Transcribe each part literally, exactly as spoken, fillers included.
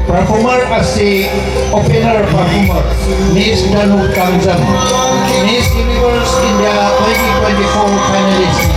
Performer asi, opener performer, Miss Danu Kangzam, Miss Universe India twenty twenty-four finalist.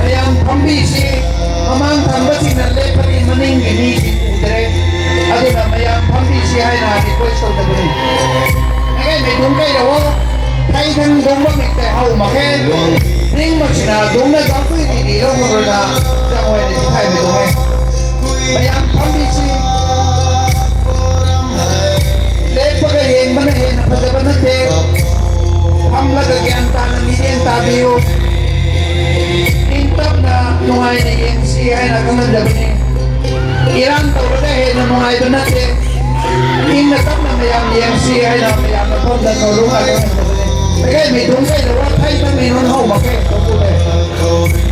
Mayam phambi si, mamang thangc ba sina le pari maning ni si pu de. Aduna mayam phambi si hei na request sw ta buni. Ngai mei dungc kai ra o, thei thang dungc bammei tei how mak khe. Ning mak sina dungc na zauc pui ni ni lou mak rui na, zauc hei ni thei mei dungc e. Mayam phambi si. Lep pakai heng mana hena phaza bana te. Pham la ka gyan ta na mi den ta biu. Ning tap na nungai na yeng si hei na kaman da bini. Iran tau la ka hena nungai bana te. Ning na tap na mayam yeng si hei na mayam na pham da kau lu ka kaman da bini. Pakai mei dungc kai la wa thei ta mei nunc how mak khe. Tau ku le.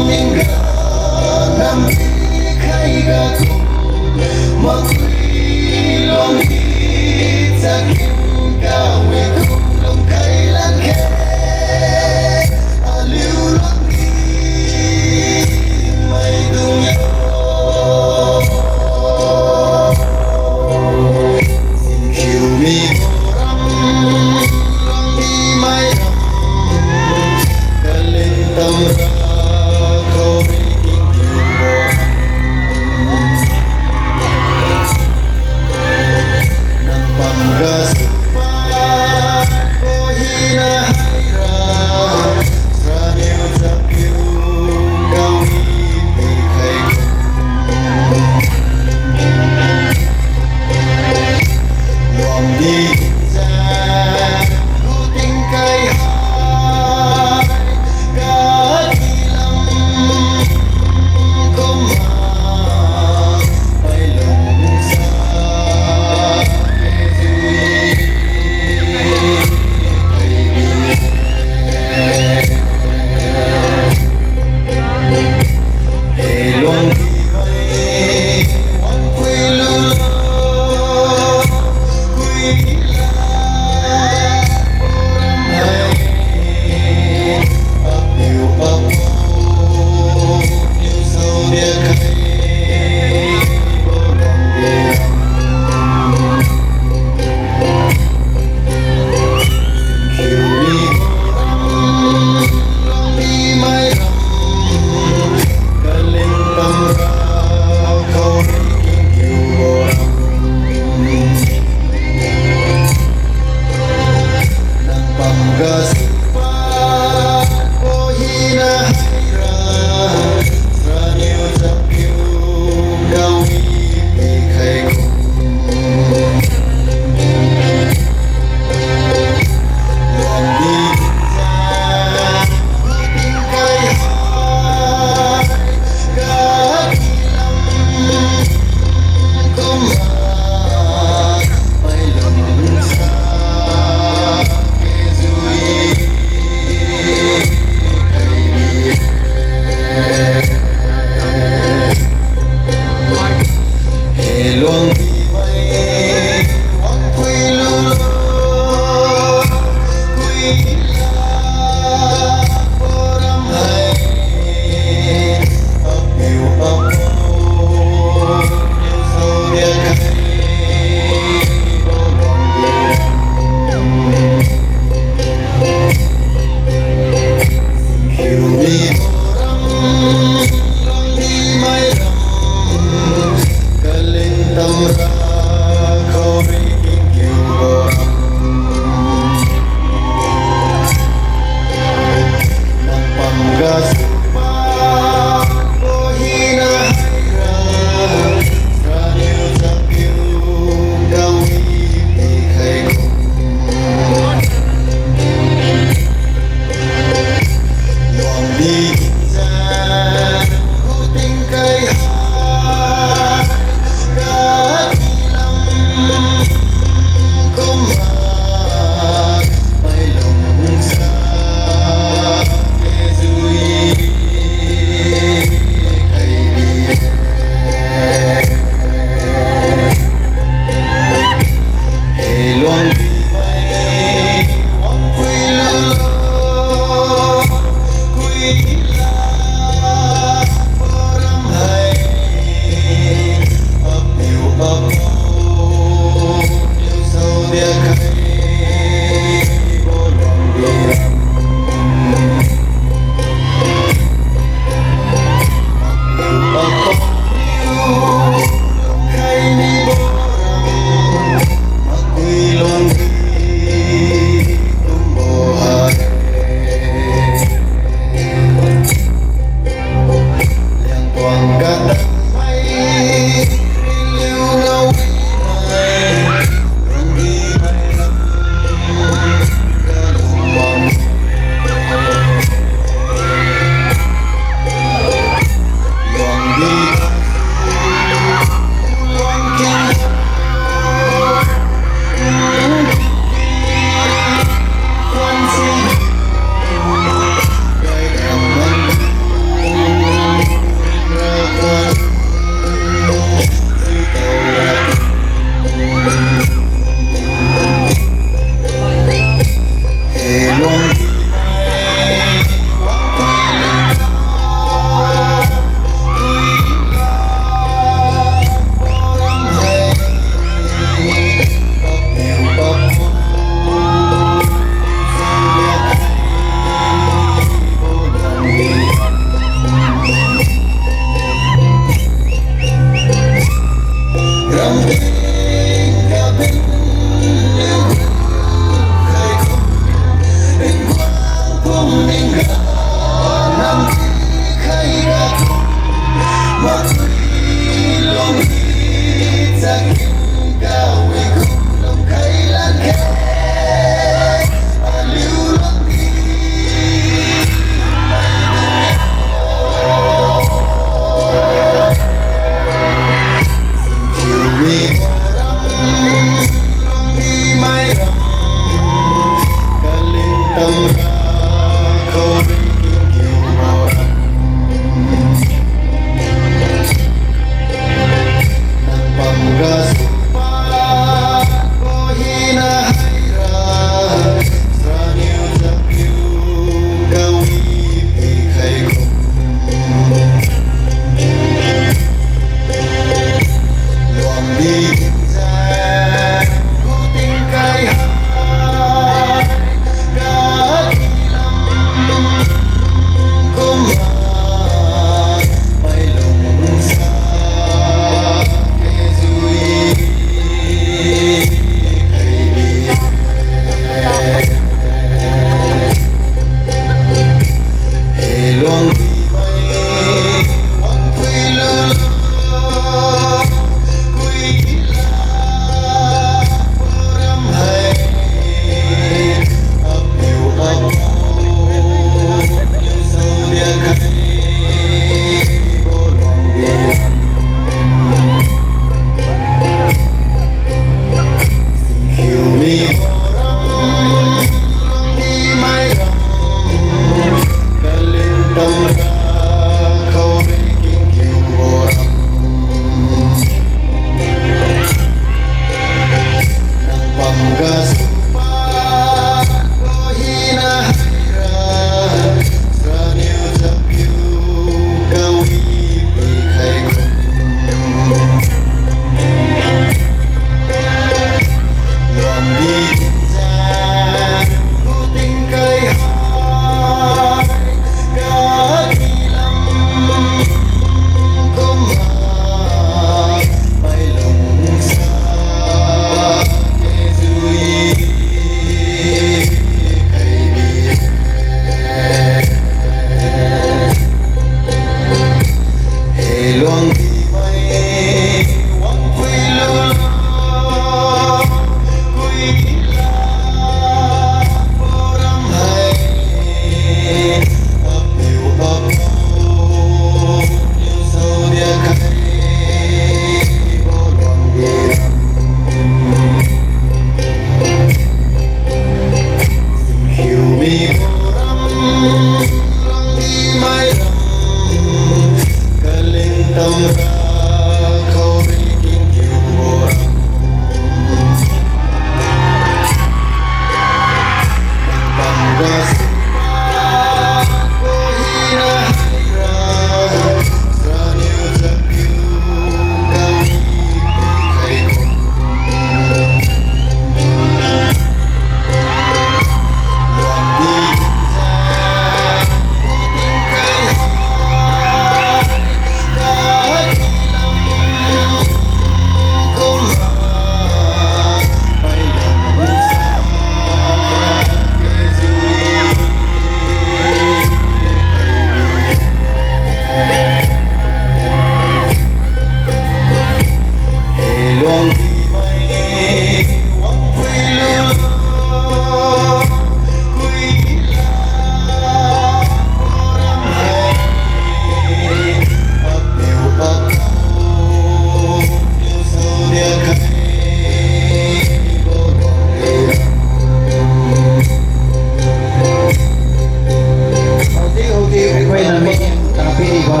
Houti houti request na mi kapi ba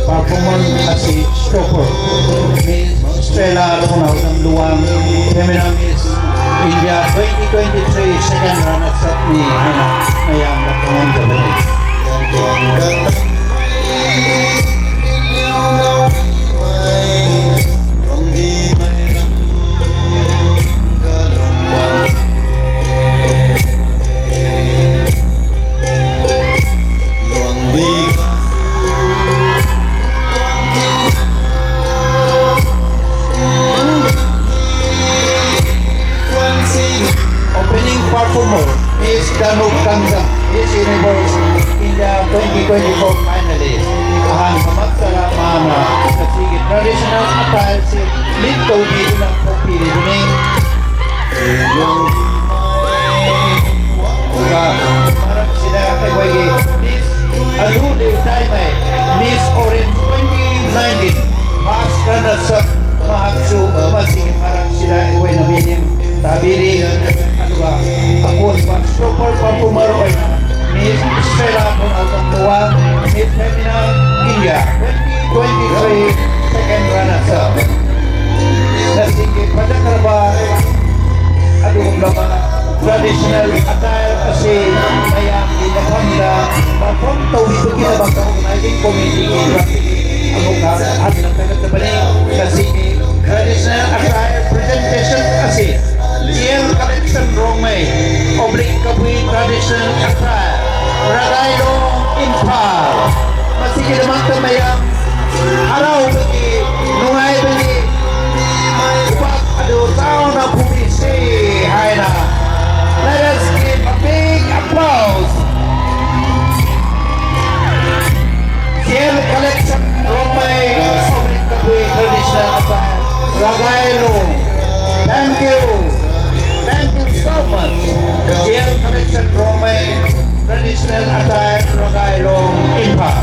performance asi stopper. Miss Stella Thongnawdam Luang, Femina Miss India twenty twenty-three second runner-up ni hana mayam da kaman jabani. Opening performer, Miss Danuk Kangzam, Miss Universe India twenty twenty-four finalist. Ahan kamak tara mana, kasi ki traditional attire si lit to di na kopi di ni. Ka, marak sida kaiwai ki Miss Alu Liu Taimei, Miss Orange twenty nineteen, first runner-up, mahak su, masi marak sida kaiwai na minim tabiri, aduga, akun pa super performer oina, Miss Stella Thongnawdam Luang, Miss Femina India twenty twenty-three second runner-up. Nasi ki padak karba, adum lama traditional attire asi mayam ki nakham da perform to di tu ki na bang organizing committee ki rati amuka hat na tagat bani nasi ki traditional attire presentation asi G L Collection Rongmei, oblique Kabui traditional attire, Ragailong, Imphal. Masi ki damak ta mayam harau bagi, nungai bagi, upak adu tauna phubi si haina. Let us give a big applause. G L Collection Rongmei, oblique Kabui traditional attire, Ragailong. Thank you. Thank you so much. G L Collection Rongmei, traditional attire, Ragailong, Imphal.